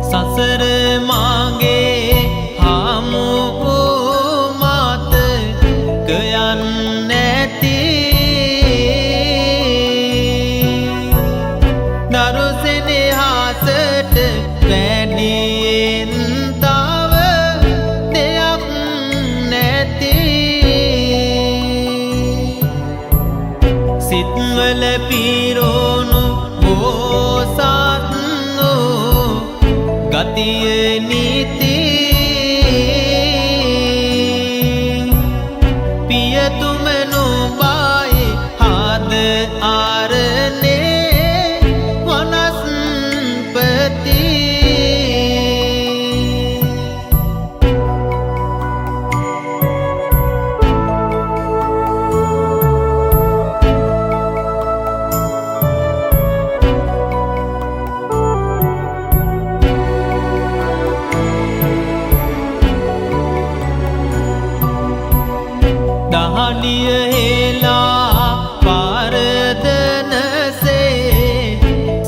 සසර මාගේ හමු වූ මතකයන් නැති දරු සෙනෙහසට වැඩියෙන් තව දෙයක් නැති සිත්වල පිරෝණු බෝසත් වූ ගතිය නීති පියතුමනු බායි හද ආරණේ වනස්පති. දහඩිය හෙලා පාරදනසේ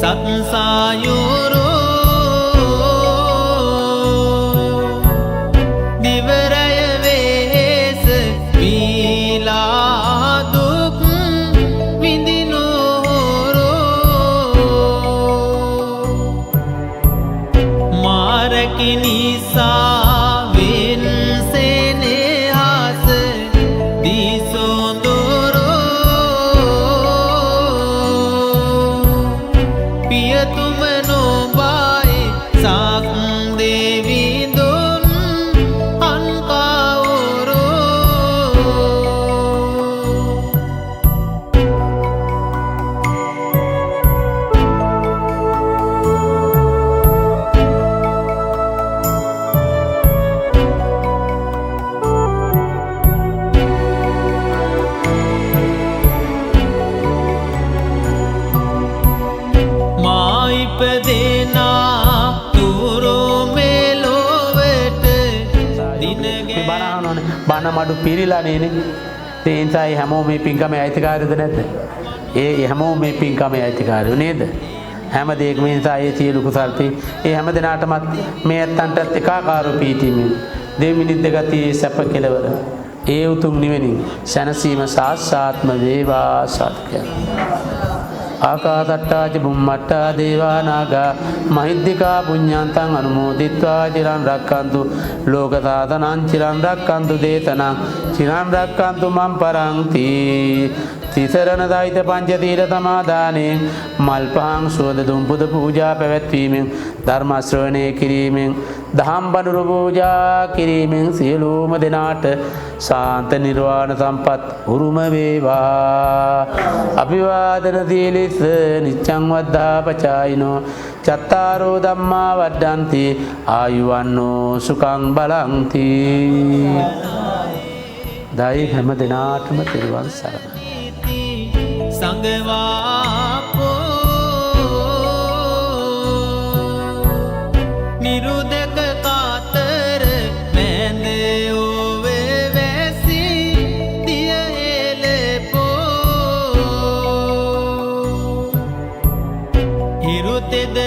සත්සායුරු දිවරය වෙහෙස වීලා දුක් විඳිනුරු මාරකි නිසා වෙන් සෙනෙහස දිසොඳුරු පියතුමනෝ බායි සක් දෙවිඳුන් අන්කවුරු. මා ඉපදෙනා තුරු මෙලොවට දින මේ බණ අහනවනේ. බණ මඩු පිරීලා නේනේ. ඒ නිසා ඒ හැමෝම මේ පින්කමේ අයිතිකාරයද නැද්ද? ඒ හැමෝම මේ පින්කමේ අයිතිකාරයෝ නේද? හැම දෙයක්ම ඒ නිසා ඒ සියලු කුසල් පින් ඒ හැම දෙනාටමත් මේ ඇත්තන්ටත් එකාකාරව පීඨීමෙන් දෙවිමිනිත් දෙගතියේ සැප කෙලවර ඒ උතුම් නිවනින් සැනසීම සාක්ෂාත්ම වේවා සාදු කියලා. ආකාසට්ටා ච බුම්මට්ටා දේවා නාග මහිද්దికා පුඤ්ඤන්තං අනුමෝදිත්වා චිරන් රක්ඛන්තු ලෝක සාසනං චිරන් රක්ඛන්තු දේශනං චිරන් රක්ඛන්තු මම් පරන්ති. තිසරණ සහිත පංචශීල සමාදානයෙන් මල් පහන් සුවඳ දුම් පුද පූජා පැවැත්වීමෙන් ධර්ම ශ්‍රවණය කිරීමෙන් දහම් බඳුරු පූජා කිරීමෙන් සියලුම දෙනාට ශාන්ත නිර්වාණ සම්පත් උරුම වේවා. අභිවාදන සීලිස්ස නිච්ඡං වද්ධා පචායිනෝ චත්තාරෝ ධම්මා වඩ්ඩಂತಿ ආයුවන්නෝ සුඛං බලಂತಿ. දයි හැම දෙනාටම තෙරුවන් සරණයි. සංගවාපෝ නිරුදක කාතර මැද ඔවේ වැසි දිය හෙළපෝ හිරුතෙද